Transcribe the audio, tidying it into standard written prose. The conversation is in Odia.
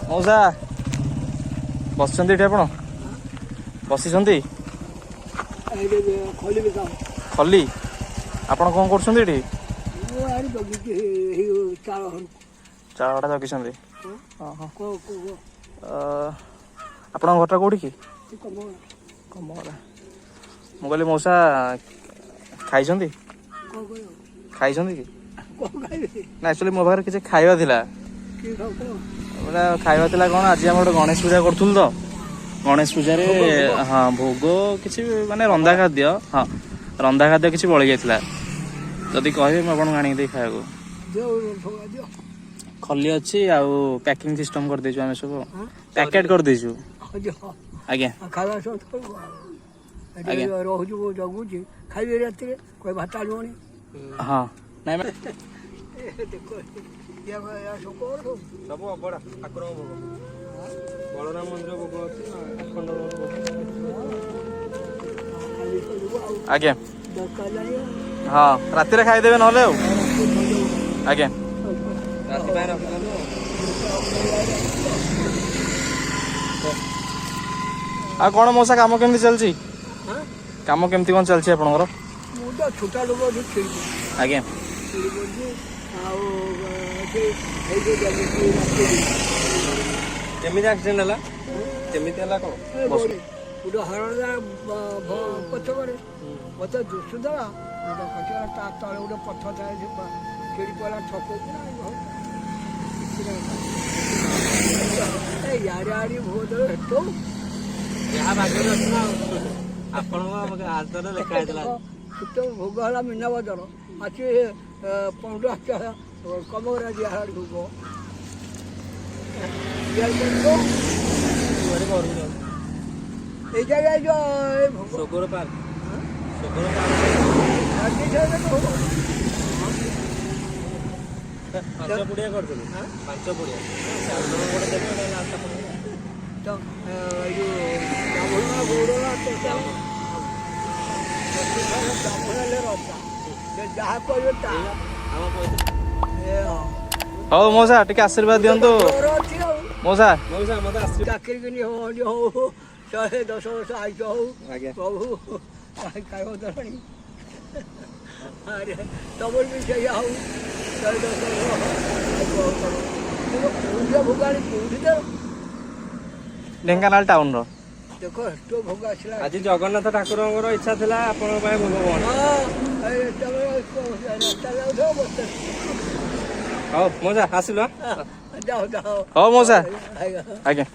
ମଉସା, ବସିଛନ୍ତି ଏଠି? ଆପଣ ବସିଛନ୍ତି? ଖୋଲିବି କାମ। ଖଲି। ଆପଣ କଣ କରୁଛନ୍ତି ଏଠି? ମୁଁ ଆଡେ ଜଗିଛି ଚାଳ ଘରକୁ। ଚାଳଟା ଜଗିଛନ୍ତି? ଓହୋ। କହ କହ। ଆପଣଙ୍କ ଘରଟା କୋଉଠି କି? କମ। କମରା। ମୁଁ କହିଲି ମଉସା, ଖାଇଛନ୍ତି? କଣ କହିବ? ଖାଇଛନ୍ତି କି? କଣ ଖାଇବି? ନା, ଆକ୍ଚୁଆଲି ମୋ ପାଖରେ କିଛି ଖାଇବା ଥିଲା। କି ଖାଉ କଣ? ମାନେ ଖାଇବା ଥିଲା କଣ, ଆଜି ଆମର ଗୋଟେ ଗଣେଶ ପୂଜା କରୁଥିଲୁ ତ, ଗଣେଶ ପୂଜାରେ ହଁ ଭୋଗ କିଛି, ମାନେ ରନ୍ଧା ଖାଦ୍ୟ, ହଁ ରନ୍ଧା ଖାଦ୍ୟ କିଛି ବଳି ଯାଇଥିଲା। ଯଦି କହିବେ, ମୁଁ ଆପଣଙ୍କୁ ଆଣିକି ଦେଇ ଖାଇବାକୁ। ଦିଅ, ଭୋଗ ଦିଅ। ଖଲି ଅଛି ଆଉ ପ୍ୟାକିଂ ସିଷ୍ଟମ କରିଦେଇଛୁ ଆମେ ସବୁ। ହଁ? ପ୍ୟାକେଟ କରିଦେଇଛୁ। ହଁ, ଦିଅ। ଆଜ୍ଞା। ଆଉ ଖାଇବା ସବୁ ଏଠି ରହୁଛୁ, ମୁଁ ଜଗୁଛି, ଖାଇବି ରାତିରେ କହି ଭାତ ଆଣିବଣି। ହଁ, ନାଇଁ। ଦେଖ, ୟା ସବୁ କଣ ସବୁ? ସବୁ ଅବଢ଼ା, ଠାକୁରଙ୍କ ଭୋଗ। ବଳରାମ ମନ୍ଦିର ଭୋଗ ଅଛି, ଆଖଣ୍ଡଳ ଭୋଗ। ଖାଲି କରିବୁ ଆଉ ଦରକାର ନାହିଁ ଆଉ। ହଁ, ରାତିରେ ଖାଇଦେବେ ନହେଲେ ଆଉ। ଆଜ୍ଞା। ରାତି ପାଇଁ ରଖିଦିଅନ୍ତୁ ଆଉ। ଆଉ କଣ ମଉସା, କାମ କେମିତି ଚାଲିଛି? ହଁ? କାମ କେମିତି କଣ ଚାଲିଛି ଆପଣଙ୍କର? ମୁଁ ତ ଛୋଟା ଲୋକ ଅଛି, ଛିଡ଼ି ଛିଡ଼ି ପଡୁଛି ଆଉ ସେ ହେଇକି ଜଗିଛି ରାତିରେ। କେମିତି ଆକ୍ସିଡେଣ୍ଟ ହେଲା? କେମିତି ହେଲା କଣ? ଗୋଟେ ହରଣଟା ପଛ କରେ ମତେ ଦୁଶୁଦେଲା, ଗୋଟେ ଖସିଗଲା। ତା ତଳେ ଗୋଟେ ପଥର ଥାଏ, ସେ ଛିଡ଼ି ପଡ଼ିଲା ଛକ ଉପରେ। ଏ ଇଆଡ଼େ ଆଡ଼ି ଭୋଗ ଦେଲେ ହେଠୁ। ଯାହା ଭାଗ୍ୟରେ ଅଛି ନା ଆଉ। ଆପଣଙ୍କ ହାତରେ ଲେଖା ହେଇଥିଲା। ଛୋଟ ଭୋଗ ହେଲା ମୀନା ବଜାର ଅଛି, ପଣ୍ଡୁ କମରା ଦିଆ ହେଲା ଭୋଗ। ଇଆଡ଼େ କଣ? ଘରେ ଘରକୁ ଯାଉଛି। ଏଇ ଜାଗାରେ ଯୋଉ ଏ ଭୋଗ। ସୋଗର ପାର୍କ, ସୋଗର ପାର୍କ। ରାତି ସାରା ଭୋଗ। 5 ପୁଡ଼ିଆ କରିଥିଲୁ, 5 ପୁଡ଼ିଆ। ଆଉ ଜଣ ଗୋଟେ ଦେବେ, ଏଇଟା ଲାଷ୍ଟ ଆପଣଙ୍କର। ତ ଏଇ ଯୋଉ ବ୍ରାହ୍ମଣ ଗୌଡ଼ ବ୍ରାହ୍ମଣ ହେଲେ ରଜା, ସେ ଯାହା କହିବେ ତା ଆମ ପଇସା। ଏ ହଁ। ହଉ ମଉସା, ଟିକେ ଆଶୀର୍ବାଦ ଦିଅନ୍ତୁ। ମୋର ଅଛି ଆଉ। ମଉସା। ମଉସା, ମତେ ଆସିବ। ଚାକିରି କିନି ହଉ ହଉ, 110 ବର୍ଷ ଆୟୁଷ ହଉ। ଆଜ୍ଞା। ପ୍ରଭୁ ଖାଇବ ଦେଲାଣି। ଆରେ ତମର ବି ସେଇଆ ହଉ, 110 ବର୍ଷ ଆୟୁଷ ହଉ ତମର। ତୁମେ କୋଉଠି ଭୋଗ ଆଣି କୋଉଠି ଦେଲ? ଢେଙ୍କାନାଳ ଟାଉନର। ଦେଖ, ଏଠୁ ଭୋଗ ଆସିଲା। ଆଜି ଜଗନ୍ନାଥ ଠାକୁରଙ୍କର ଇଚ୍ଛା ଥିଲା ଆପଣଙ୍କ ପାଇଁ ଭୋଗ ବନା। ହଁ, ଏ ତମେ ରାସ୍ତା ଯାଉଥିବ ମତେ। ହଉ ମଉସା, ଆସିଲୁ ଆଁ? ଯାଅ ଯାଅ। ହଉ ମଉସା। ଆଜ୍ଞା। ଆଜ୍ଞା।